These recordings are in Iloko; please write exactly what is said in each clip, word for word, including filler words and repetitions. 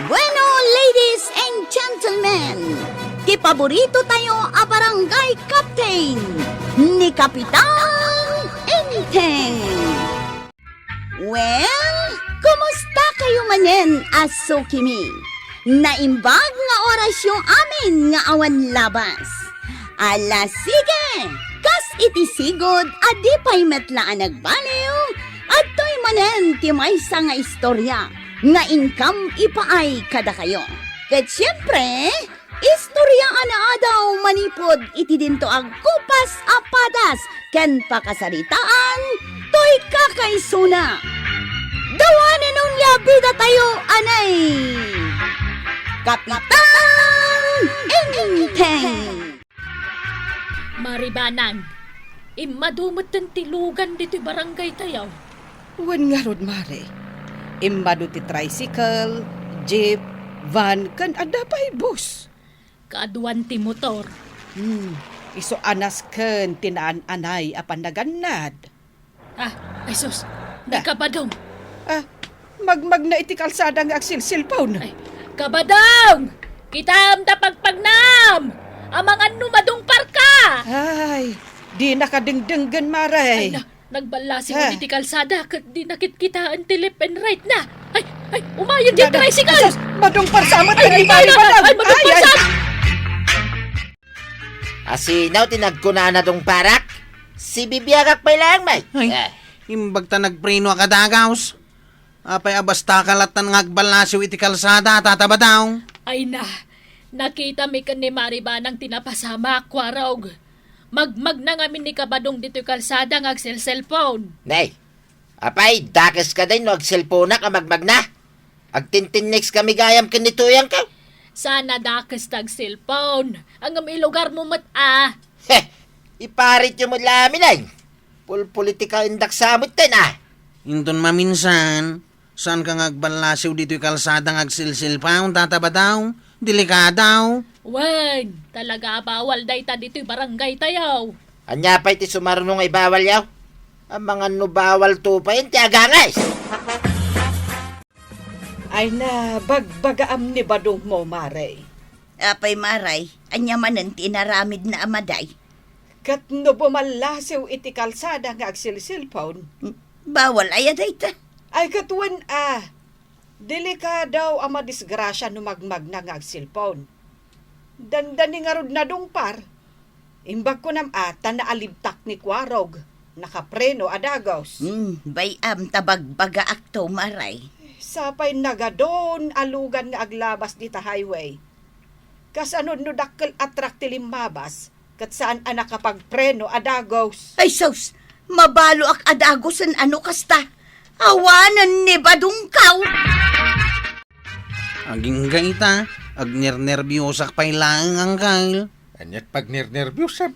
Bueno, ladies and gentlemen, ti paborito tayo a barangay captain, ni Kapitan Enteng. Well, kumusta kayo manen a sukimi? Naimbag nga orasyo amin nga awan labas. Ala, sige! Kas iti sigud a di pay met la a nagbaliw, adtoy manen ti maysa nga istorya nga inkam ipaay kadakayo. Ket siempre, istorya a naadaw manipud iti dinto a gupas a padas ken pakasaritaan toy kakaisuna. Dawanen unay a bidatayo, anay! Kapitan Enteng! Mari Banang, immadu metten ti lugan ditoy barangay tayo. Wen ngarud, Mare. Immadu ti tricycle, jeep, van, ken adda pay bus. Kaaduan ti motor. Hmm, isu a nasken ti naan-anay a pannagannad. Ah, ay sus, ni Kabadong. Ah, magmagna iti kalsada nga agsilsilpon. Ay, Kabadong! Kitaem ta pagpagnam! Amangan no madungparka! Ay, di nakadengdenggen, Mare. Ay, na, nagballasiw iti kalsada ket di nakitkitaen ti left and right na. Ay, ay, umayen di tricycle! Ay, sus, madungpar sa amat ay, ay, ay, ay, ay, madungpar sa amat. Asino ti nagkuna a nadungparak? Sibibiagak pay laeng met. Ay, imbag ta nagpreno a kadagaus. Apay a basta ka lattan nga agballasiw iti kalsada, Tata Badong? Ay na, nakitami ken ni Mari Banang ti napasamak, Warog. Magmagna ngamin ni Kabadong ditoy kalsada nga agselselpon. Nay, apay, dakes ka din no agselponak a magmagna? Agtintinneks kami gayam ken ni Tuyang ka. Sana dakes ta agselpon. Ngem ilugar mo met a. Heh! Iparit yo met la amin ay. Pulpolitika indak sa met ten a. Inton maminsan, saan ka nga agballasiw ditoy kalsada nga agsilsilpaw, Tata Badong? Delikadaw. Wen, talaga a bawal dayta ditoy barangay tayo. Ania pay ti sumarno nga ibawal yaw? Amangan no bawal to pay ti aganges. Ay na, bagbagaam ni Badong mo, Mare. Apay, Mare, ania manen ti inaramidna a maday? Ket no bumallasiw iti kalsada nga agsilsilpon? Hmm, bawal aya dayta? Ay, ket wen a, delikado a madisgrasia no magmagna nga agsilpon. Dandani ngarud nadungpar. Imbag kunam a ta naalibtak ni Kuarog, nakapreno a dagos. Hmm, bay-am ta bagbagaakto, Mare. Sapay nagadun a lugan nga aglabas dita highway. Kasano no dakkel a truck ti limmabas, ket saan a nakapagpreno a dagos? Ay sus! Mabaloak a dagosen a no kasta. Awanen ni Badongkaw! Agingga ita, agnernerbiosak pay laeng, Angkel. Aniat pagnernerbiosam?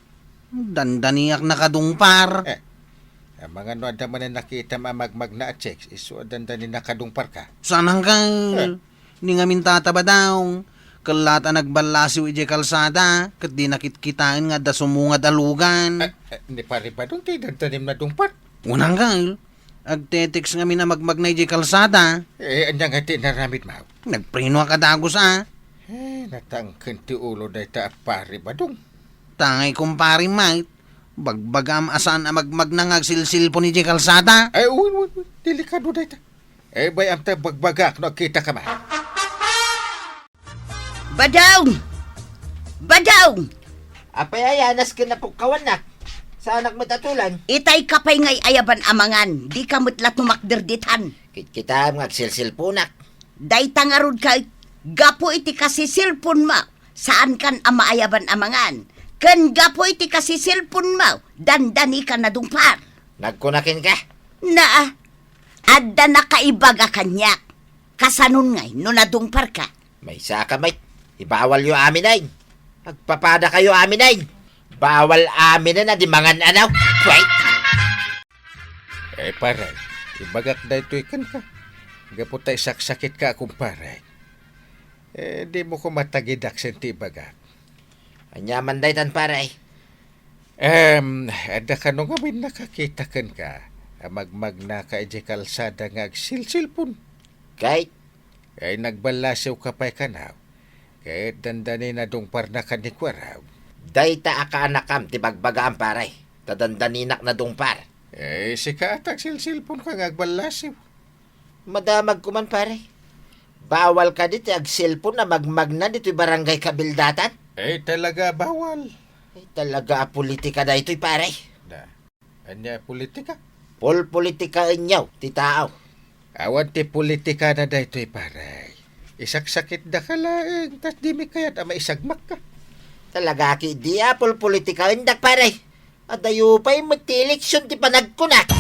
Dandaniak nakadungpar. Eh, amangan no adda manen nakitam a magmagna a chicks, isu a dandani nakadungparka. Saan, Angkel? Eh. Ni ngamin, Tata Badong, kellat a nagballasiw idiay kalsada, ket di nakitkitaen nga adda sumungad a lugan. Eh, eh, ni Pare Badong ti dandanim nadungpar. Wen, Angkel. Agte-text ngamin a magmagna idiay kalsada. Eh, ania nga ti inaramidmo? Nagpreno a kadagos a. Eh, natangken ti ulo dayta a Pare Badong. Tangay, kumpare Mike, bagbagam a saan a magmagna nga agsilsilpon idiay kalsada. Ay, wen, wen, wen. Delikado dayta. Eh, bay-am ta bagbagaak no agkitaka met. Badong! Badong! Apay aya, nasken a pukkawannak? Saanak met a tulan? Itay ka pay nga ay-ayaban a mangan, di ka met la tumakder ditan. Kitkitaem nga agsilsilponak. Dayta ngarud kay, gapu iti kasisilponmo, saankan a maayaban a mangan. Ken gapu iti kasisilponmo, dandani ka nadungpar. Nagkuna kenka? Naa, adda nakaibaga kaniak. Kasanon ngay no nadungparka? Maysa ka met. Ibawalyo amin ay. Agpapadakayo amin ay. Bawal aminen a di mangan anaw. Pwet! Eh, pare, ibagak daytoy kenka. Gapu ta isaksakitka a kumpare. Eh, dimo koma tagidak sen ti ibagak. Ania man daytan, pare? Em, adda kano ngamin nakakita kenka a magmagnaka idiay kalsada nga agsilsilpon? Kay? Ay, nagballasiwka pay kano. Ket dandani nadungparna ken ni Kuarog. Dayta a kaanakam ti bagbagaam, pare. Ta dandaninak nadungpar. Eh, sika a tagsilsilponka nga agballasiw. Madamagko man, pare. Bawal kadi ti agsilpon a magmagna ditoy barangay kabildatan? Eh, talaga bawal. Eh, talaga a politika daytoy, pare. Da. Ania a politika? Polpolitikaenyo ti tao. Awan ti politikana daytoy, pare. Isaksakitdaka laeng, tas dimi kayat a maisagmakka. Talaga ketdi a polpolitikaendak, pare. Adayo pay met ti eleksyon ti panagkunak.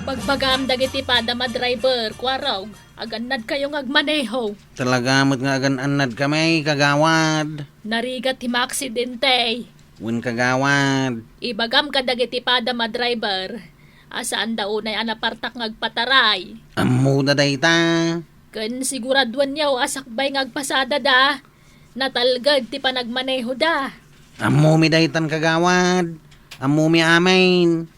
Bagbagaam dagiti padam a driver, Kuarog, agannadkayo nga agmaneho. Talaga met nga agan-annadkami, kagawad. Narigat ti maaksidente. Wen, kagawad. Ibagam kadagiti padam a driver a saanda unay a napartak nga agpataray. Ammoda dayta. Ken siguraduanyo a sakbay nga agpasadada, natalged ti panagmanehoda. Ammomi daytan, kagawad. Ammomi amin.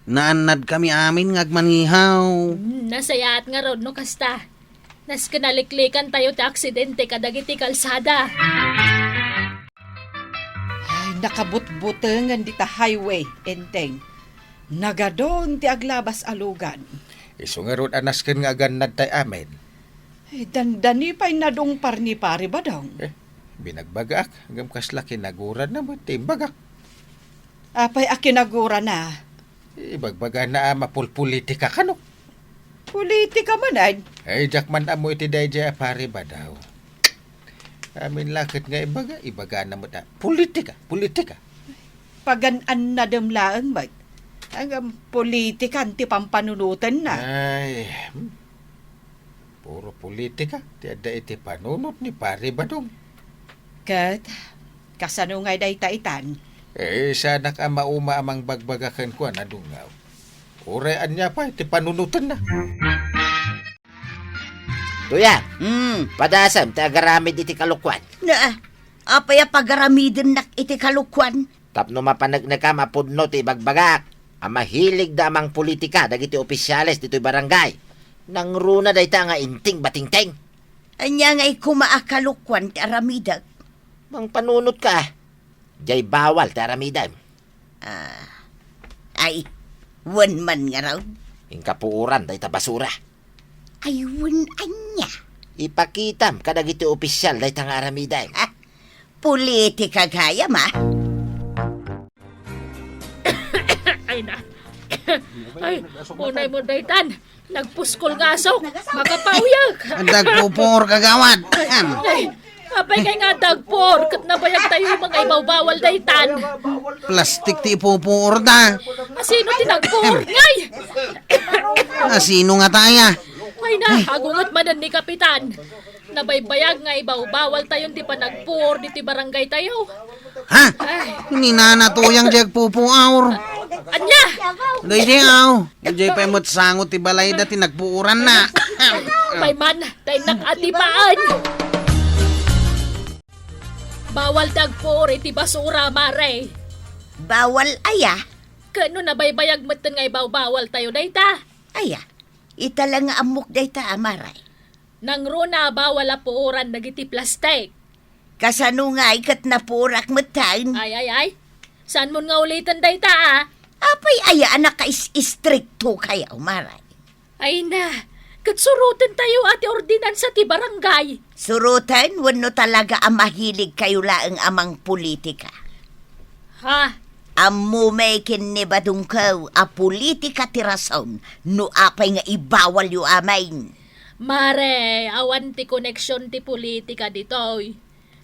Naannadkami amin nga agmaneho. Hmm, nasayaat ngarud no kasta. Nasken a liklikantayo ti aksidente kadagiti kalsada. Ay, nakabutbutengen dita highway, Enteng. Nagadun ti aglabas a lugan. Isu ngarud a nasken nga agannadtay amin. Ay, dandani pay nadungpar ni Pare Badong. Eh, binagbagaak, ngem kasla kinaguranna met ti imbagak. Apay a kinaguranna? Ibagbagana a mapulpolitika kano. Politika manen? Ay, diak man ammo iti daydiay a Pare Badong. Amin la ket nga ibaga, ibagana met a politika, politika. Pagan-annadem laeng met. Ngem politikan ti pampanunotenna. Ay, hmm. Puro politika ti adda iti panunot ni Pare Badong. Ket, kasano ngay dayta itan? Eh, saanak a mauma a mangbagbaga kenkuana, dungngaw. Uray ania pay ti panunotenna. Tuya, hmm, padasem ti agaramid iti kalokuan. Na, apay a pagaramidennak iti kalokuan? Tapno mapaneknekam a pudno ti ibagbagak a mahiligda a mangpolitika dagiti opisiales ditoy barangay. Nangruna dayta nga inting batingteng. Ania ngay koma a kalokuan ti aramidek? Mangpanunotka. Diay bawal ti aramidem. Ah, ay, wen man ngarud. Inka puoran dayta basura. Ay, wen ania? Ipakitam kadagiti opisial dayta nga aramidem. Ha? Politika gayam, a? Ay na. Ay, unay mo daytan. Nagpuskol nga asok. Makapauyag. Dagpupuor, kagawad. Ay, apay kay nga dagpuor, ket nabayag tayo mga ibawbawal daytan. Plastik ti ipupuor da. Asino ti nagpuor, ngay? Asino nga taya? Ay na, agunget manen ni Kapitan. Nabaybayag nga ibawbawal tayon ti panagpuor diti barangay tayo. Ha? Ay. Ni Nana Tuyang diay agpupuor. Ania? Daydiay, aw. Diay pay met sango ti balayda ti nagpuoranna. Pay man, tay nakatipaen. Bawal ti agpuor iti basura, mare. Bawal aya? Ket no nabaybayag metten nga ibawbawal tayo dayta. Aya? Ita la nga ammok dayta, a, mare. Nangruna a bawal a puoran dagiti plastik. Kasano ngay ket napuorak metten? Ay, ay, ay. Saanmon nga uliten dayta, a? Apay aya a nakais-istrikto kayo, mare? Ay na, ket suroten tayo a ti ordinansa ti barangay. Suroten wenno talaga a mahilig kayo laeng a mangpolitika? Ha? Ammo met ken ni Badongko a politika ti rason no apay nga ibawalyo amin. Mare, awan ti koneksion ti politika ditoy.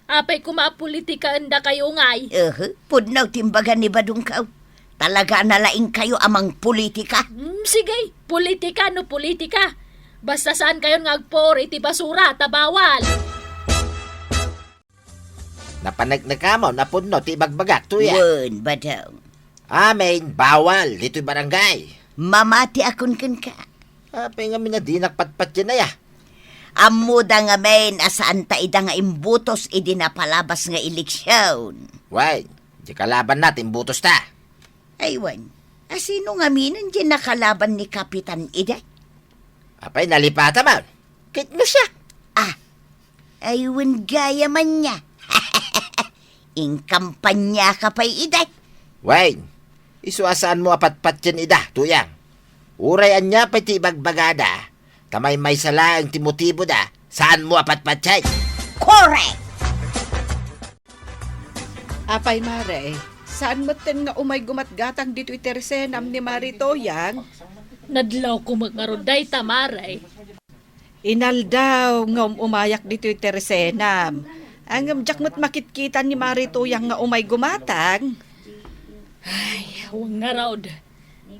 Apay koma a politikaen dakayo ngay? Ehe, pudno ti imbaga ni Badongko. Talaga a nalaing kayo a mangpolitika? Mm, sige, politika no politika. Basta saan kayon nga agpuor iti basura ta bawal. Napaneknekamon a pudno ti ibagbagak, Tuya. Wen, Badong. Amin, bawal ditoy barangay. Mamatiakon kenka. Apay ngamin a dinak patpatien aya? Ammoda ngamin a saan ta ida nga imbutos idi napalabas nga eleksion. Wen, di kalabanna ti imbutosta. Ay, wen, asino ngaminen ti nakalaban ni Kapitan ida? Apay, nalipata man. Ket no siak? Ah, ay wen gayam ania. Inkampaniaka pay idi. Wen, isu a saanmo a patpatien ida, Tuyang. Uray ania pay ti ibagbagada, ta maymaysa laeng ti motiboda, saanmo a patpatien. Korek! Apay, Mare, saan metten nga umay gumatgatang ditoy tersenam ni Mari Tuyang? Nadlawko met ngarud dayta, Mare. Inaldaw nga um-umayak ditoy tersenam. Ngem diak met makitkitan ni Mari Tuyang nga umay gumatang. Ay, wen ngarud.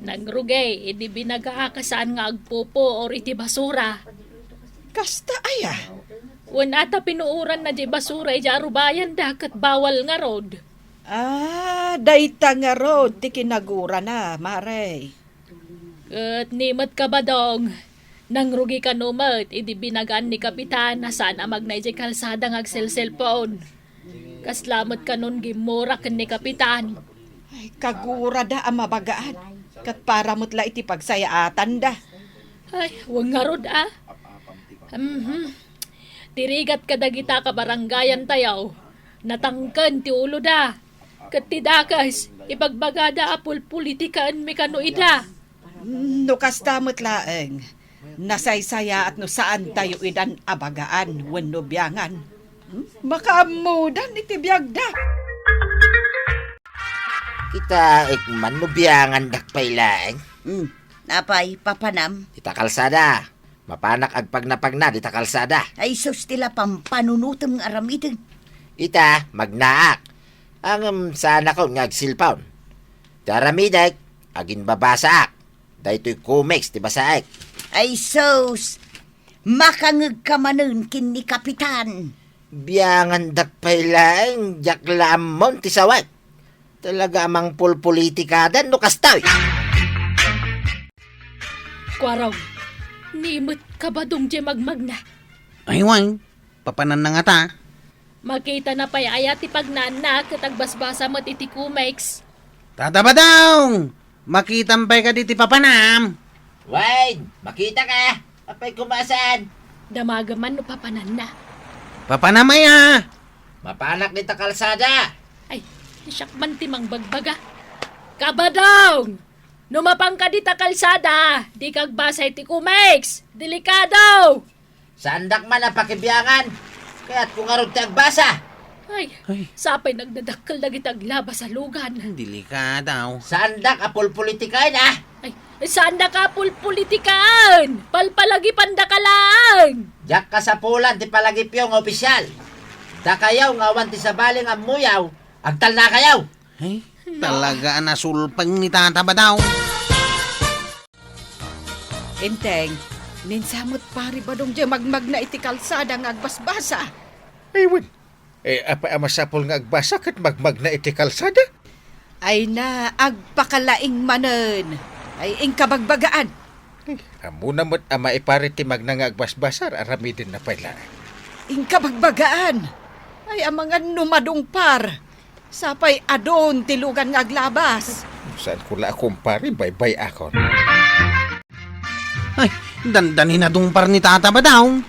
Nangrugi, idi binagaak a saan nga agpupuor iti basura. Kasta aya? Wen, a ta pinuoranna diay basura idiay arubayanda ket bawal ngarud. Ah, dayta ngarud ti kinagurana, Mare. Ket ni met ka, Badong, nangrugi kano met idi binagaan ni Kapitan a saan a magna idiay kalsada nga agselselpon. Kasla met kanon gimmura ken ni Kapitan. Ay, kagurada a mabagaan. Ket para met la iti pagsayaatanda. Ay, wen ngarud a. Mhm. Ti rigat kadagita kabarangayantayo, natangken ti uloda. Ket ti dakes, ibagbagada a pulpolitikaenmi kano ida. No kasta met laeng, nasaysayaat no saantayo idan a bagaan wenno biangan. Hmm? Makaammodan iti biagda. Kitaek man no biangandak pay laeng. Hmm. Apay, papanam? Ita kalsada. Mapanak agpagnapagna dita kalsada. Ay sus, ti la pampanunotem nga aramiden. Ita, magnaak. Ngem saanakon nga agselpon. Ti aramidek, aginbabasaak. Daytoy comics ti basaek. Ay sus! Makangegka manen ken ni Kapitan. Biangandak pay laeng, diak la ammon ti sawek. Talaga a mangpulpolitikadan no kastoy. Kuarong, ni met ka, Badong, diay magmagna? Ay, wen, papananna ngata. Makitana pay aya ti pagnaanna ket agbasbasa met iti comics? Tata Badong! Makitam pay kadi ti papanam? Wen, makitaka. Apay koma a saan? Damagem man no papananna. Papanam aya? Mapanak dita kalsada. Ay, siak man ti mangbagbaga. Ka Badong! No mapanka dita kalsada, dika agbasa iti comics. Delikado! Saandak man a pakibiangan. Kayatko ngarud ti agbasa. Ay, Ay. Sapay nagdadakkel dagiti aglabas a lugan. Delikado. Saandak a pulpolitikaen, a? Ay, saandak a pulpolitikaen. Palpalagipandaka laeng. Diak kasapulan ti palagipyo nga opisyal. Dakayo nga awan ti sabali nga ammoyo, agtalnakayo. Ay, talaga a nasulpeng ni Tata Badong. Enteng, ninsa met pare Badong diay magmagna iti kalsada nga agbasbasa. Ay, wen. Eh, apay a masapul nga agbasa ket magmagna iti kalsada? Ay na, agpakalaing manen. Ay, inka bagbagaan. Ay, ammona met a maipare ti magna nga agbasbasa, aramiden na pay laeng. Inka bagbagaan. Ay, amangan no madungpar. Sapay adun ti lugan nga aglabas. Saanko la a kumpare, baybay-akon. Ay, dandani nadungpar ni Tata Badong.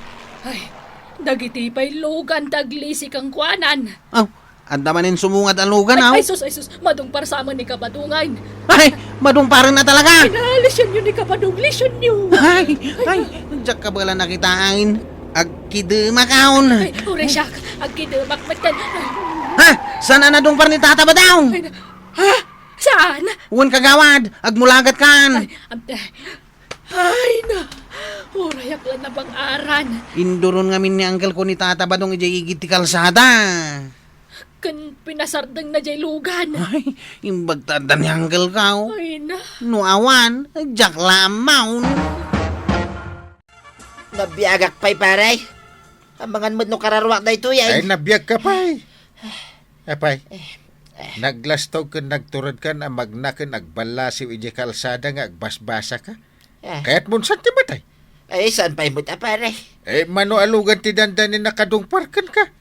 Ay, dagiti pay lugan ti aglisi kenkuanan. Aw, adda manen sumungad a lugan, aw. Ay, ay, sus, ay, sus, madungpar sa amin ni Kabadongan. Ay, madungparen na talaga. Ay, na, lisionyo ni Kabadong, lisionyo. Ay, ay, diak kabaelan a kitaen. Agkidemak, awn. Ay, uray siak, agkidemak met ken. Ha? Saan a nadungpar ni Tata Badong? Ay, na, ha? Saan? Wen, kagawad, agmulagat kan. Ay, am-, ay, na, urayak la nabang-aran. Induron ngamin ni uncle ko ni Tata Badong idiay igid ti kalsada. Ken pinasardengna diay lugan. Ay, imbag ta adda ni uncle ko. Ay, na. No awan, diak la ammaon. Nabiagak pay, pare. Amangan met no kararuak daytoy, ay. Ay, nabiagka pay. Apay, eh, eh. Naglastog ken nagturedkan a magna ken agballasiw idiay kalsada nga agbasbasaka? Eh. Kayatmon saan ti matay? Ay, saan pay met a, pare? Eh, mano a lugan ti dandani a kadungpar kenka?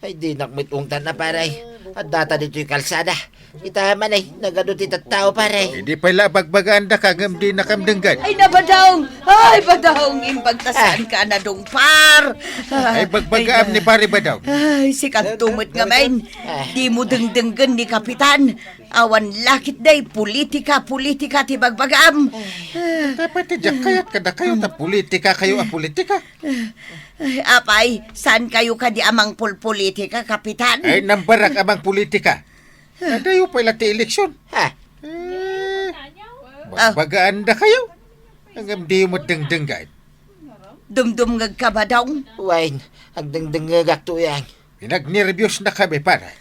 Ay, dinak met ungtan a, pare. Addata ditoy kalsada. Ita man ay, nagadu ti tattao, pare. Idi pay la bagbagaandaka ngem dinakam denggen. Ay, nabadong! Ay, badong! Imbag ta saanka a nadungpar! Ay, bagbagaam ni Pare Badong. Ay, sikagto met ngamin. Dimo dengdenggen ni Kapitan. Awan la ketdi, politika, politika ti bagbagaam. Tapno diak kayat kadakayo ta politika kayo a politika. Ay, apay, saankayo kadi a mangpolpolitika, Kapitan? Ay, nambarak a mangpolitika. Adayo pay la ti eleksion. Ha? Eh, bagbagaandakayo. Ngem diyo met dengdenggen. Dumdumngegka, Badong? Wen, agdengdengngegak, Tuyang. Pinagnerbiosnakami, pare.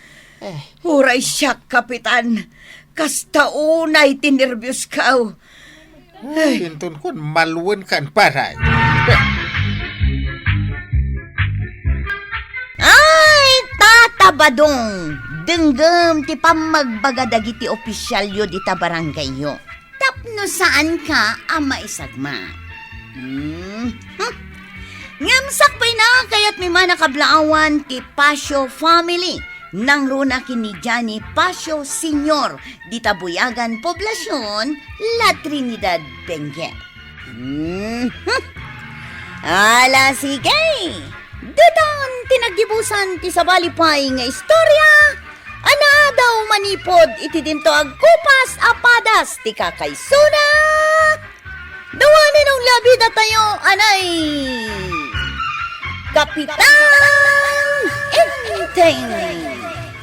Eh. Uray siak, Kapitan. Kasta unay ti nerbios ko. Ay, inton kuan, malwenkan, pare. Ay, Tata Badong, denggem ti pammagbaga dagiti opisyalyo dita barangayyo. Tapno saanka a maisagmak. Hmm. Hmm. Ngem sakbayna, kayatmi man a kablaawan ti Pasio family. Nangruna ken ni Johnny Pasio Senior, dita Buyagan Poblacion, La Trinidad, Benguet. Hmm. Ala, sige. Daytan ti naggibusan ti sabali pay nga istorya a naadaw manipud iti dinto agkupas a padas ti kakaisuna. Dawanen ong labidatayo, anay! Kapitan Enteng!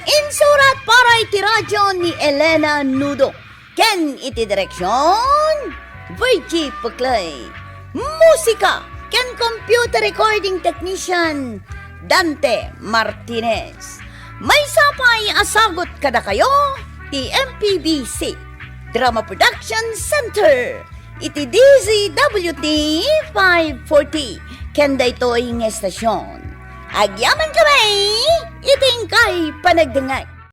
Insurat para iti radyo ni Elena Nudo. Ken iti direksion, Virgie Puclay. Musika ken computer recording technician, Dante Martinez. Maysa pay a sagut kadakayo ti M P B C Drama Production Center iti D Z W T five forty ken daytoy nga estasion. Agyamankami iti inkay panagdengngeg.